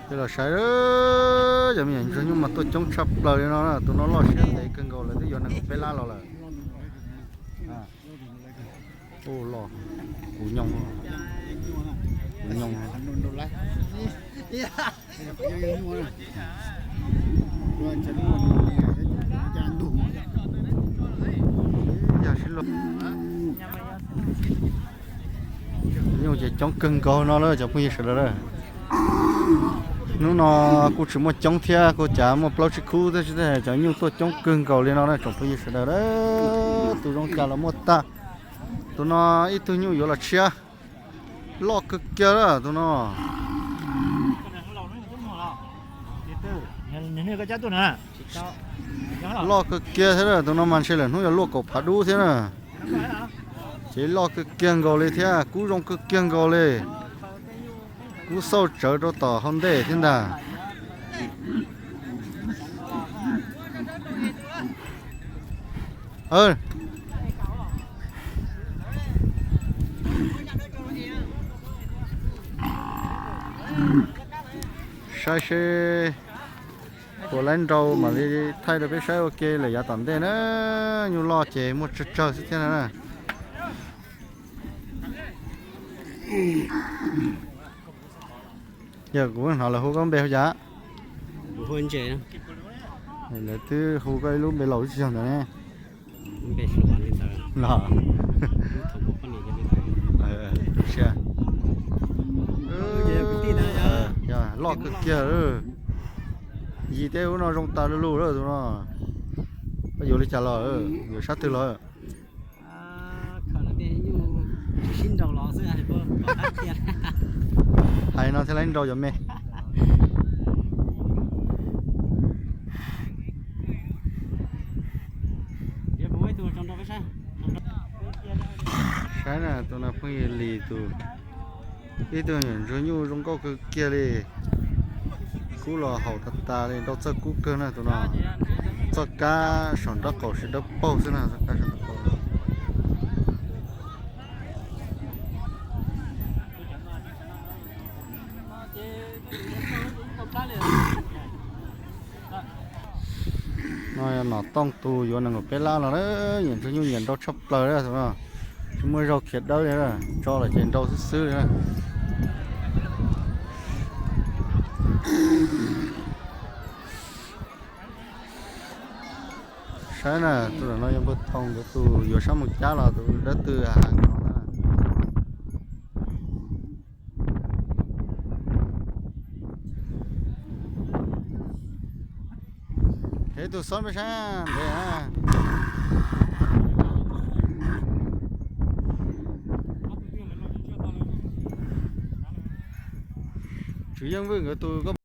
Peb los saib, cov me nyuam ntsuag nyuj mas tuaj coob tshaj plaws li no na. Tus no loj siab ntev kawg nkaus lawm, twb yuav nees nkaum peb lab los lawm. Ua loj, kuv nyoo, kuv nyoo. Yog sib luag. Nyuj ces coob kawg nkaus no lawm cov phooj ywg sawv daws. Hnub no kuj tsis muaj coob thiab, kuj cas muaj plaub tsib khub thiab, cov nyuj tuaj coob kawg nkaus li no na tsoom phooj ywg sawv daws. Tus zoo cas los muaj tag. Tus no ib tug nyuj yuav los tshiab. Loj kawg kiag lawm tus no. Loj kawg kiag thiab, tus no mas ntshe lawm hnub yuav luaj kaum phav dub thiab na. Ces loj kawg kiag nkaus li thiab, kub zoo kawg kiag nkaus li. Kub xauj tsawv rau tom hauv ntej thiab ntag. Saib seb puas laib nrau mam li thaij rau peb saib ua ke lawm yav tom ntej na. Nyuj loj ces muaj tsawg tsawg xwb thiab na. Yog kuv hnov lawv hu koj npe hu cas? Lawv twb hu koj ib lub npe laus tsis yog ntawd ne. Los, loj kawg kiag. Yis teb ub no zoo tas lug lug lawm tus no. Koj yuav li cas los, yuav sab twg los? Hais no thiaj li nrau cov me. Saib na, tus no phooj ywg Lis tus, ib tug nyuam ntsuag nyuj zoo nkauj kawg kiag li. Kub los haum tas tas li, nrau txawj kub kawg na tus no. Txoj kab saum nraub qaum sib dawb paug xwb na, txoj kab saum nraub qaum. No yog nom tooj tus yuav nees nkaum peb lab los, nyiam ntsuag nyuj nyiam nrau tshaj plaws li tus no. Tsis muaj zaug khiav dawb li, tso lawm ces nrau xwb xwb li. Saib na, tus no yog npawg Thoo nkawd tus yuav sab mus cab los tus dawb tw heev no na. Hev tus xob peb saib ntev. Tswv Yeej Vwj nkawd tus koj